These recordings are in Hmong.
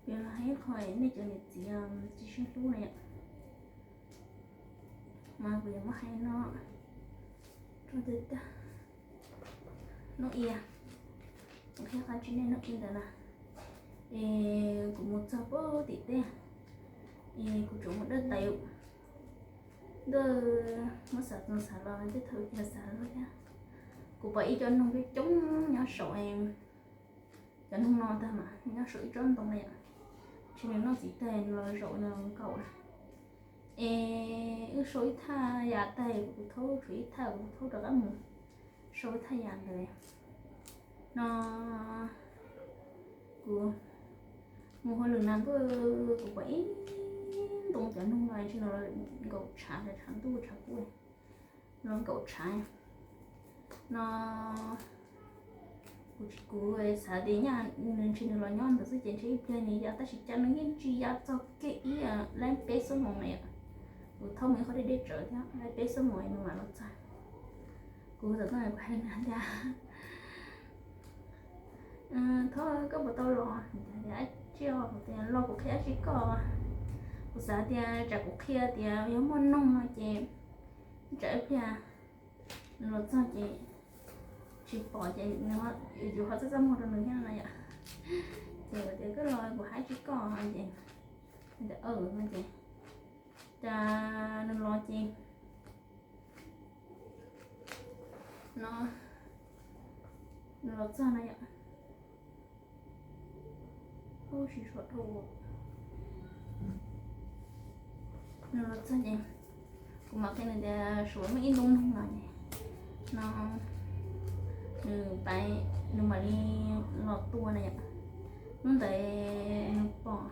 Yog los hais ib qho nej cov niam txiv tsis sib hlub na yom, mas kuv yuav muab hais no rau tias, hnub ib, kuv qhia qhov tsis nej hnub ib ntawd na, es kuv mus txog puag tim teb, es kuv tsuas mus dawb tais, dawb, muab xav txog xav los tej thaum cas xav los thiab. Kuv pom ib co noog coob coob nyob saum, cov noog no tag mas nyob saum ib tsob ntoo na yom, ces nws noj txiv tag nws los zaum nws nkaum na. Es wb sau ib thaj yam tag kuv thaub tshuav ib thaj kuv thaub rov qab mus sau ib thaj yam ntawd no. Kuv mus hauj lwm na ntuj, kuv pom ib ntoo cov noog no ntshe nws los nkaum tshav, tshav ntuj tshav kub, los nkaum tshav no. Kuv, kuv xav tias nyaj nws ntshe nws los nyob ntawd xwb ces ntshe ib pliag nws ya, tab sis cas nws yeej tsis ya txog kiag ib, laib peb xuab moos na yom. Kuv thaub mus ib qho deb deb tsawv thiab, laib peb xuab moos nws mam los txog. Kuv txawm tau kuv hais nws tias, thaub, koj puas tau los? Nws tias, tsis os, kuv tias los kuv qhia dab tsi koj? Kuv xav tias tsam kuv qhia tias yog muaj noog no ces tsam ib pliag nws los txog ces tsis pom ces yus ho txaj txaj muag rau nws thiab no yom. Ces kuv tias koj los kuv hais dab tsi koj? Ces nws tias, no ces cas nws los ces no, nws los txog no yom. Ub, tsis sua dhau. Nws los txog ces kuv mam qhia nws tias suav muaj ib ntoo noog no ces no nws pais, nws mam li los tua na yom. Hnub ntawd nws pom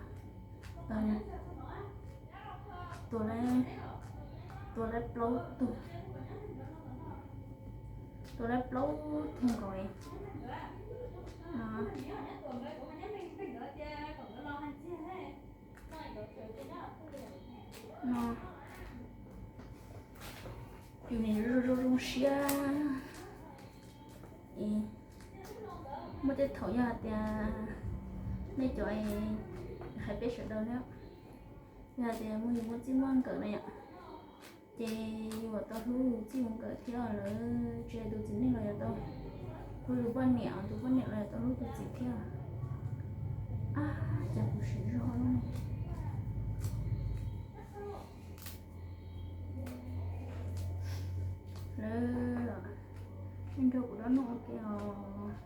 tua, tua lawm plaub tug, tua lawm plaub tug nkaus no. Yus nim zoo zoo siab. Muaj tej thaum yog hais tias nej cov hais peb sawv daws na, yog hais tias muaj yus muaj txij muaj nkawm na yom, ces yus yuav tau hlub yus txij yus nkawm thiab lawv tsis hais tus txiv neej los yuav tau hlub tus poj niam, tus poj niam los yuav tau hlub tus txiv thiab. Ab, cas kuv siv zog lawm. Lawv nrog kuv dob noog ua ke os.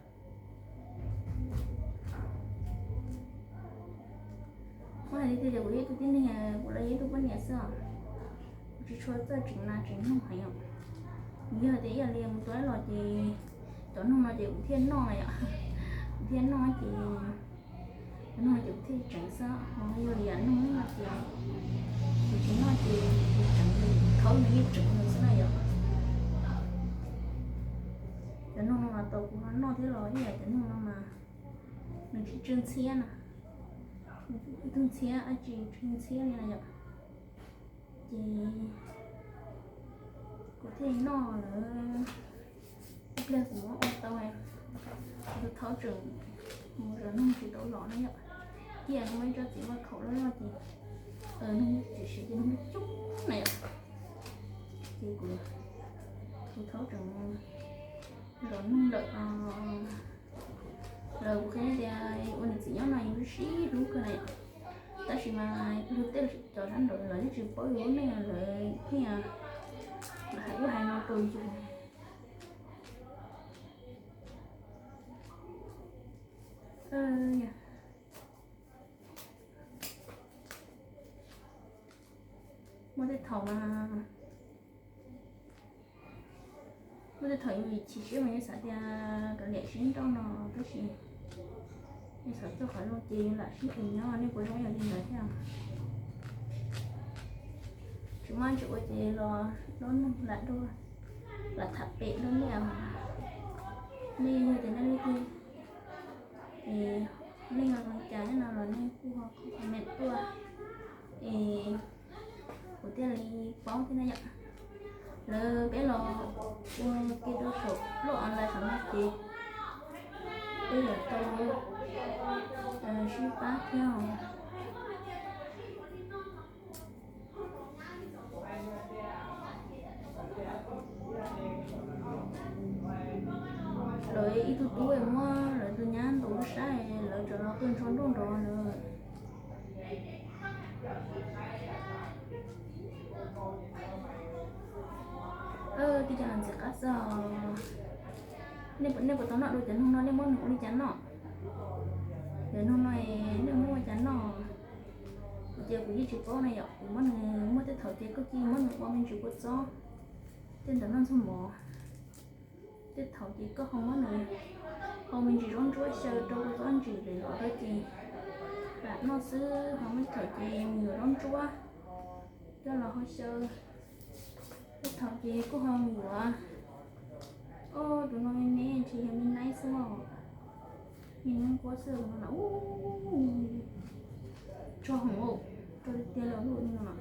Muab hais tias kuv yog ib tug tib neeg, kuv los yog ib tug poj niam xwb os. Kuv tsis tshua txawj tseem nas tseem noog heev os. Yog tias ib yam li mus tua los ces cov noog no ces kuv thiaj noj yom. Kuv thiaj noj ces, cov noog no ces kuv thiaj tseem xwb, ho yog li yam noog no ces kuv tsis noj ces kuv tseem li thaub nws yeej tseem nws xwb na yom. Cov noog no mas tau kuv ho noj thiab los ib yam cov noog no mas nws tsis tsw ntxhiab na, nws tsis tsw ntxhiab, dab tsi tsw ntxhiab li na yom. Ces kuv thiaj noj lawm. Ib pliag kuv muab ua tau, kuv tus thaub tseem mus zov noog tsis tau los na yom. Ib yam li muaj ib tsob txiv vaj khaum loj loj ces noog tsis siav ces noog coob na yom. Ces kuv, kuv tus thaub tseem zov noog lawm. Lawv kuv qhia tias ua niam txiv nyob no yus sib hlub kawg na yom. Tab sis mas luag tej cov sab nraud lawv yeej tsis paub yus lub neej, lawv thiaj hais ub hais no rau yus. Muaj tej thaum mas, muaj tej thaum yus chim siab mas yus xav tias kav liam sib nrauj no, tab sis yus xav txog qhov zoo ces yus lam sib hlub nyob, nej puas zoo yam li ntawd thiab? Tsis muaj tsis ua ces los dob noog lam dua, lam tham pem dua nej. Nej yog tias nej leej twg es nej zoo li cas no los nej kuj ho comment tuaj es kuv thiaj li paub thiab na yom. Lawv peb los ua ke rau saum lub online saum no ces peb yuav tau Ib pab thiab os. Lawv ib tug tub muab lawv tus nyab ntaus lub sab, lawv tseem los qw nrov nrov nrov lawm. Tij Cov ntxim qab xwb os. Nej puas tau noj dua cov noog no, nej muab nws ua li cas noj? Cov noog no nej muab ua cas noj? Kuv ces kuv yeej tsis paub na yom, kuv muab nws, muab tej thaum ces koj cia muab nws ua me ntsis kua txob, tej ntawm noj ntxuag mov. Tej thaum ces koj ho muab nws hau me ntsis zaub ntsuab xyaw rau kua txob ntsim lawm los rau ces lam noj xwb, ho muaj tej thaum ces me nyuam zaub ntsuab coj los ho xyaw. Tej thaum ces kuj ho me nyuam, o, tus no me me ntshe yog me naib xwb os, me naib nquab xwb no. Tso heev, tso tiag tiag li lub no,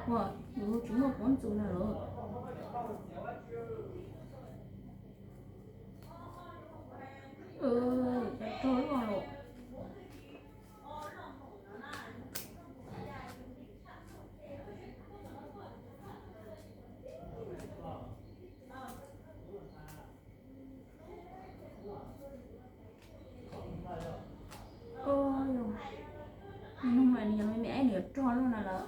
ua yus tsis muaj pob ntxus na lawm. Cov rog loj los. Nws mas nws yog me me es nws yuav rog loj na lawm.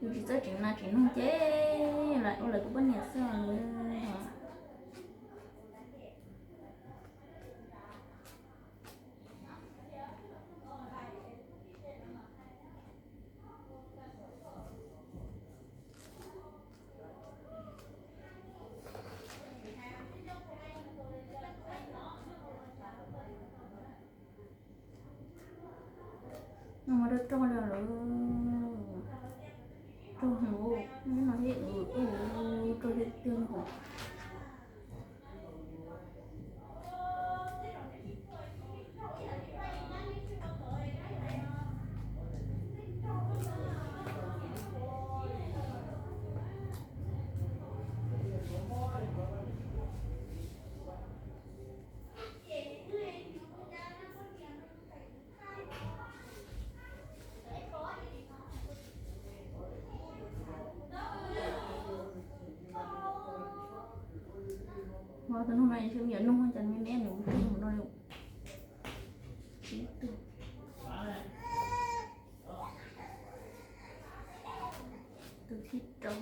Yus tsis txawj tseem nas tseem noog ces lam ua lawv tus poj niam xwb os. No mas rog rog li lawm, rog heev, no thiab, rog tiag tiag li hos. Ua tus noog no nws me me nws mus rau no li. Tsib tug, tus thib rau.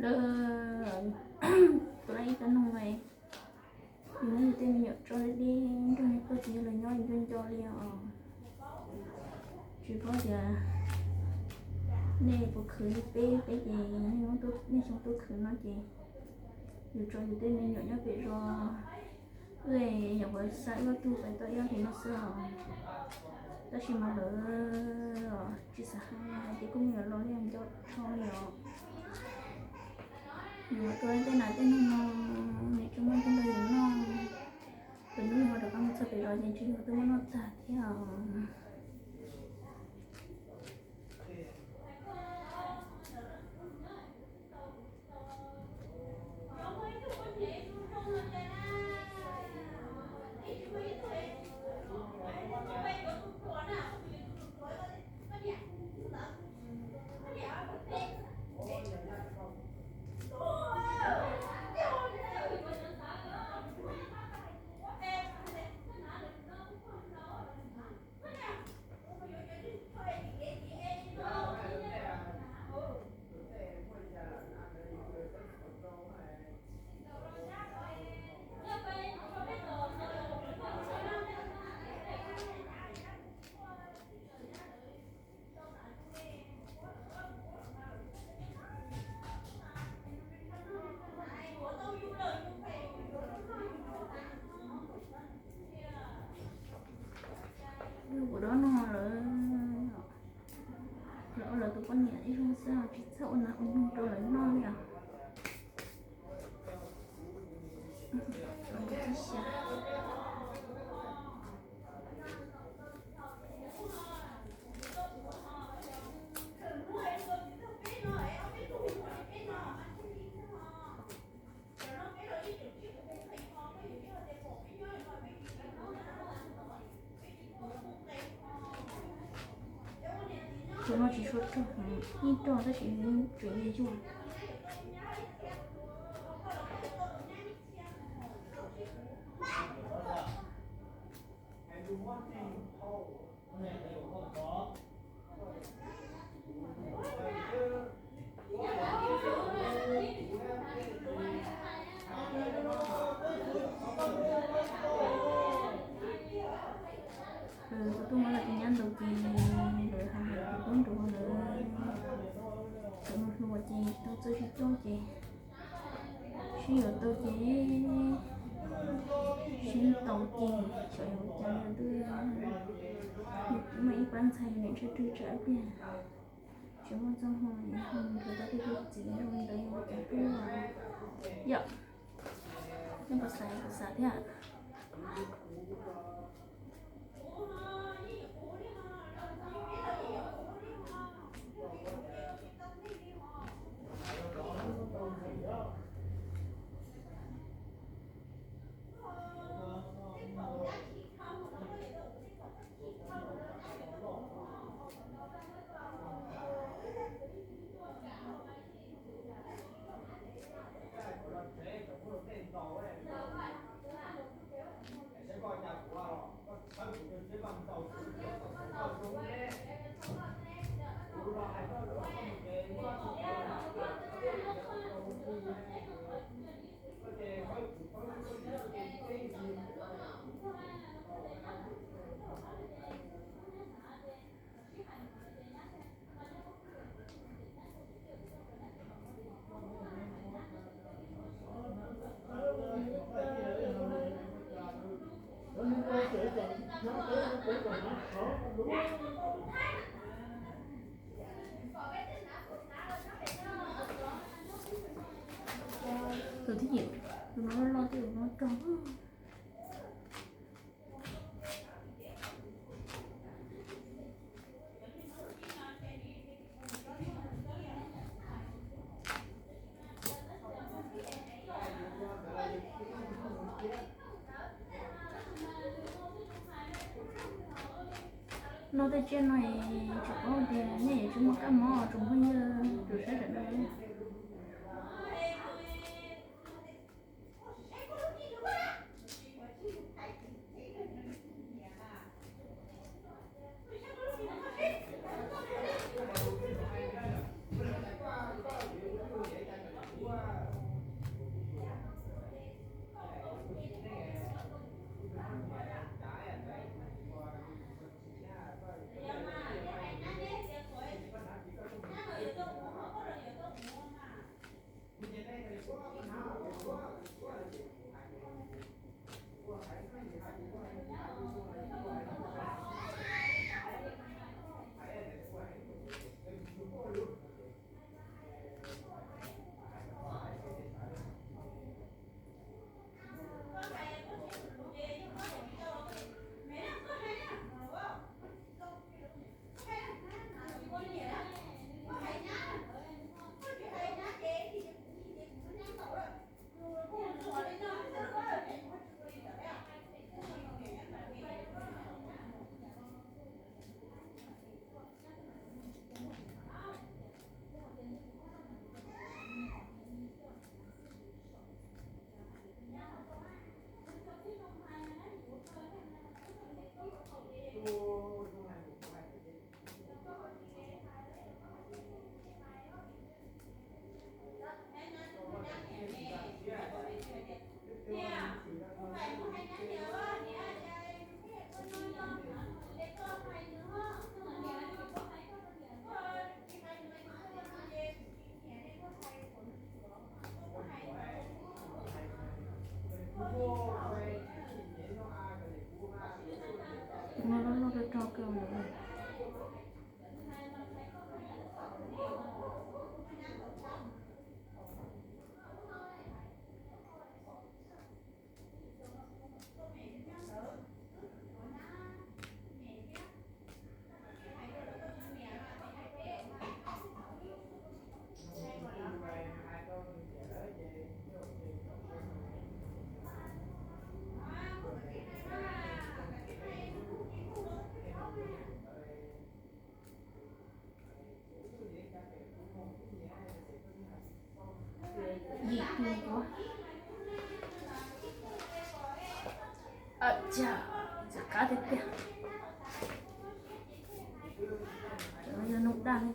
Lawv tus ib cov noog no, yus muab yus tej me nyuam tso deb deb nrog nws tuaj ces yog lawv nyob yus nco nco li os. Tsis paub tias nej puas khwv li peb, peb ces nej xyoo tuaj khwv no ces yus tso yus tej me nyuam nyob pem zos, wb nyuam qhuav xa ib ob tug pais tau ib ob hlis no xwb os. Tab sis mas lawv tsis xav hais hais tias kuj me nyuam los li nco tho li os. Nws mam tuaj tej nas tej noog no, nws tsis muaj tej nrog yus noj. Tus hnub yus ho rov qab mus txog pem zos ces ntshe yus twb muab noj tag thiab os. Kuv dob no lawv, lawv ua lawv tus poj niam ib zaug xwb os, tsis txawj ua nas ua noog rau lawv noj li os. Tus no tsis tshua rog, ib rog tab sis nws tseem yuag yuag. Tus tub muab los tus nyab ntaus ces lawv hais hais tus tub nraug lawv, tus hluas ces tau txawj sib coj ces sib yuav tau ces sib tau ces xyov yuav ua cas li twb muaj ib pab ntxhais niam ntshaw rwg tsam tiag. Tsis muaj txoj hmoo li, ho mus nrhiav tau tej tug txiv zoo li ntawd yuav ua cas hlub. Yom, nej puas xav, puas xav thiab? Tus thib yim, tus no loj loj twb ua muab rog. Noj tej tsiaj no es tsis paub tias nej yuav tsis muaj kab mob tsoom phooj ywg tus saib sawv daws. Ntxim qab tiag tiag. Cov no yog noob daj ne.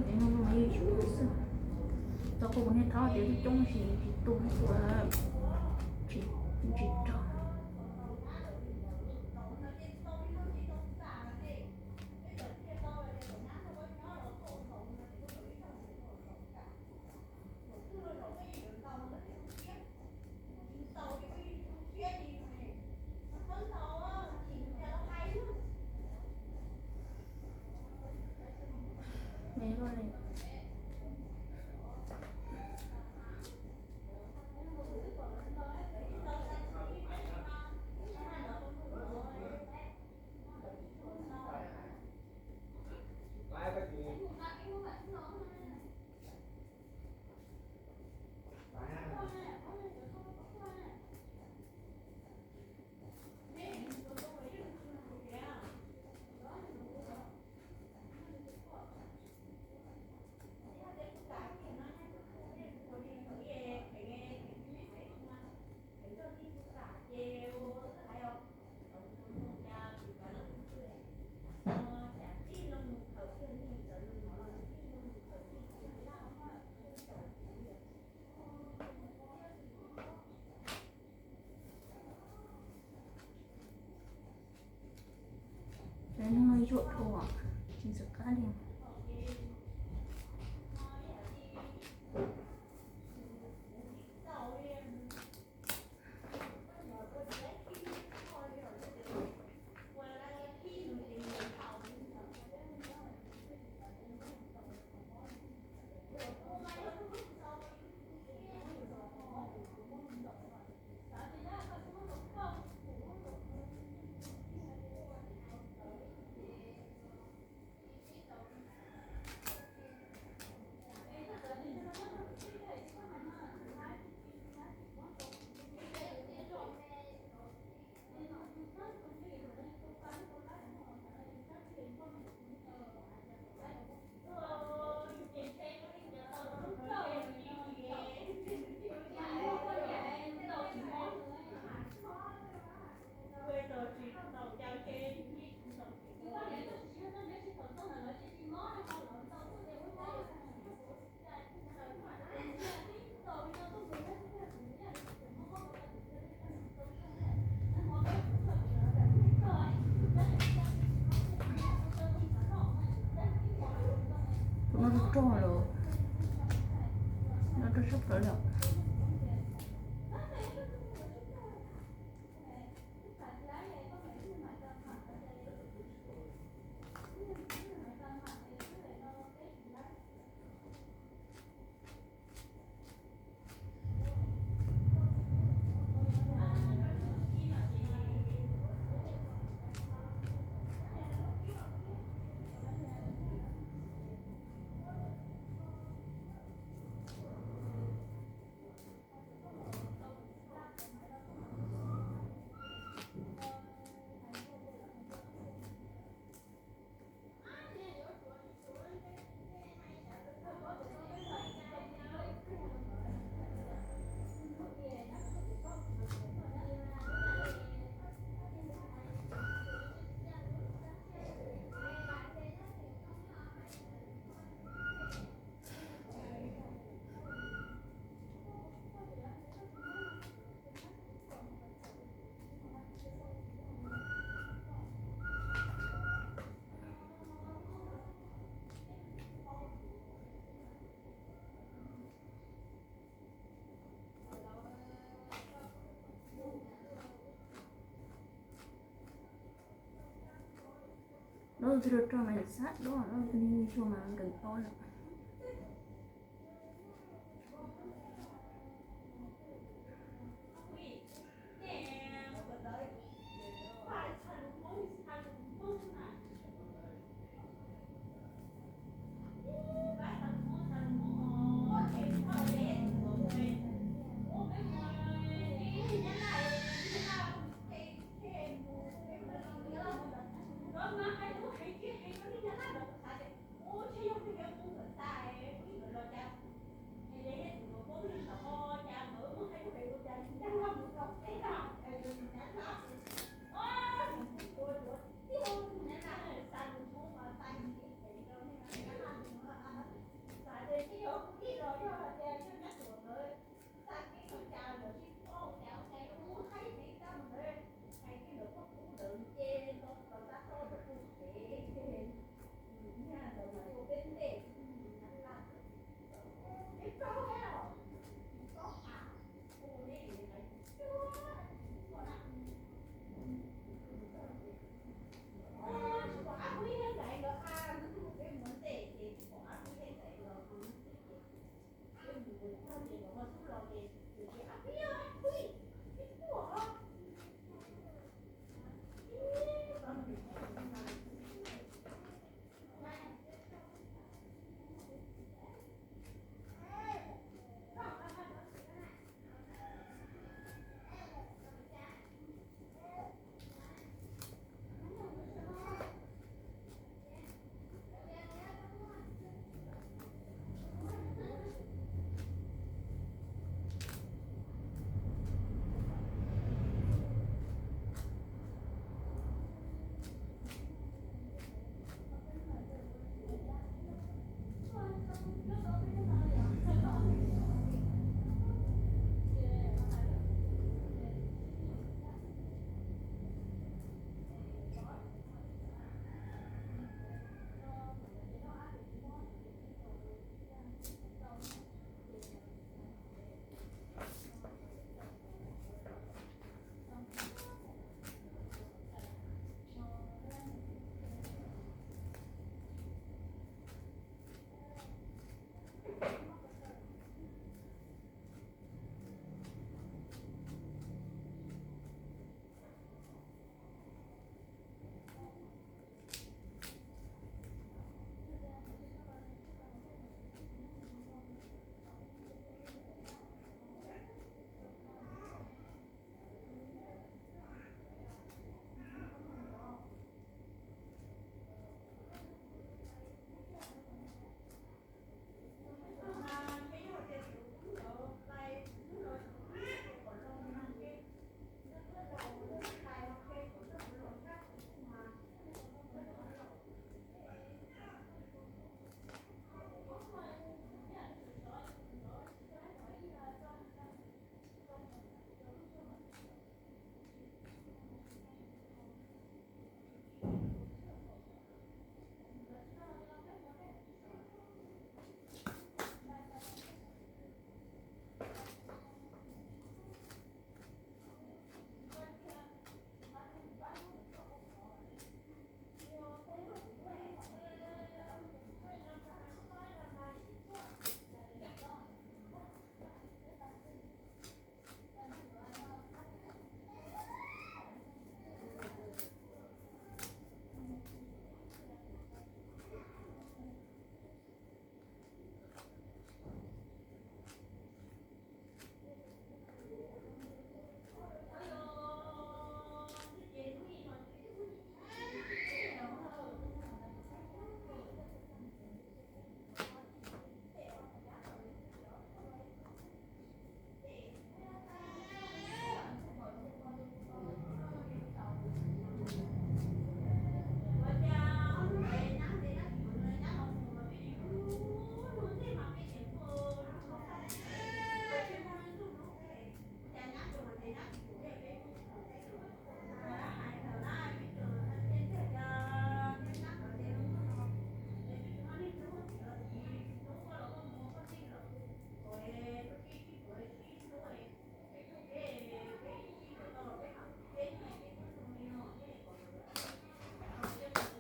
Ces no mas yog xwb, tau kuv niag thab tias coob tsis tsis tu ua tsis tsis rog. Lawv no yuam dhau, tsis ntxim qab li. Tus no rog rog lawm, no rog sab plaws lawm. Lub twg rog mas yog xab dua, lub twg rog mas nkees dua lawm.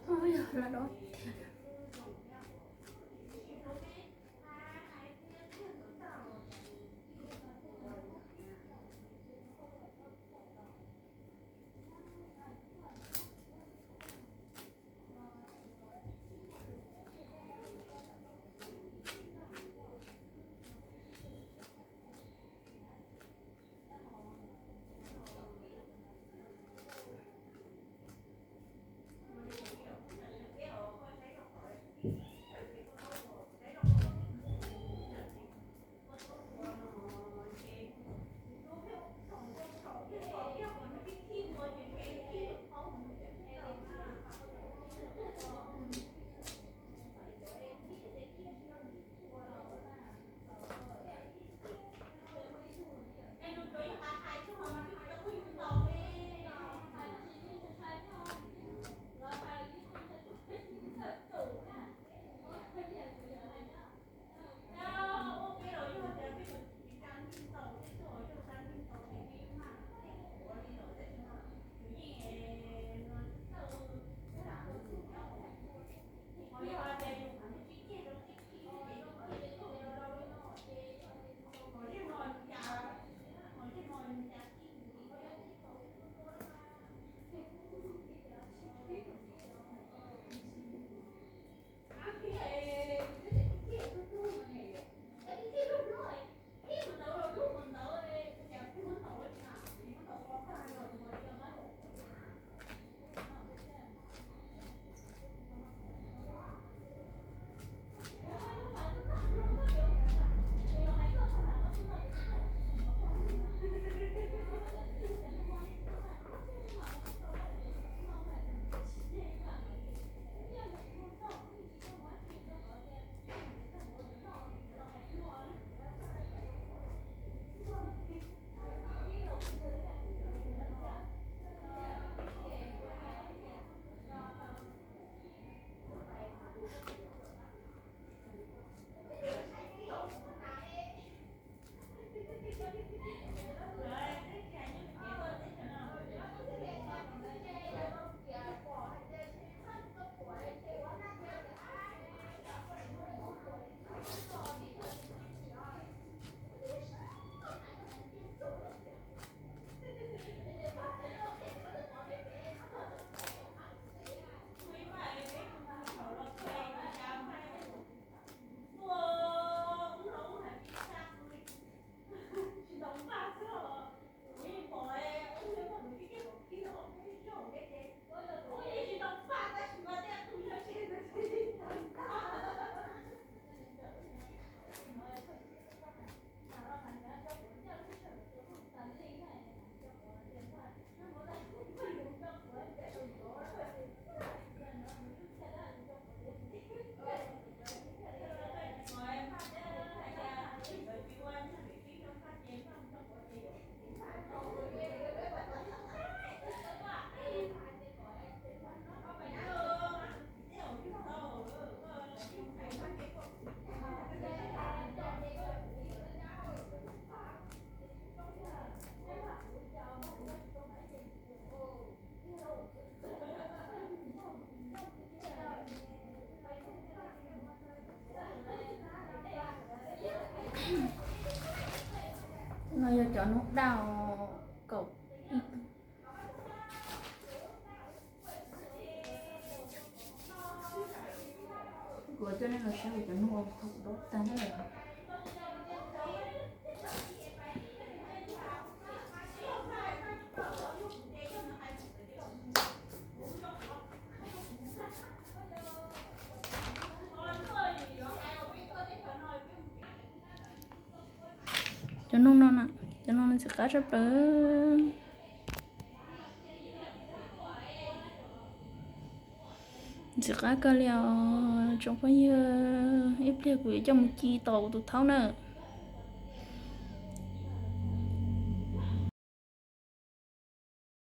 Oj, yog lam dob tiag. Nub daj kaum ib. Kuv coj nej los saib kuv cov nub thaum kuv dob tag na. Cov nub no na, cov no ntxim qab tshaj plaws. Ntxim qab kawg li os tsoom phooj ywg. Ib pliag kuv yuav coj mus ci tos kuv tus thaub na.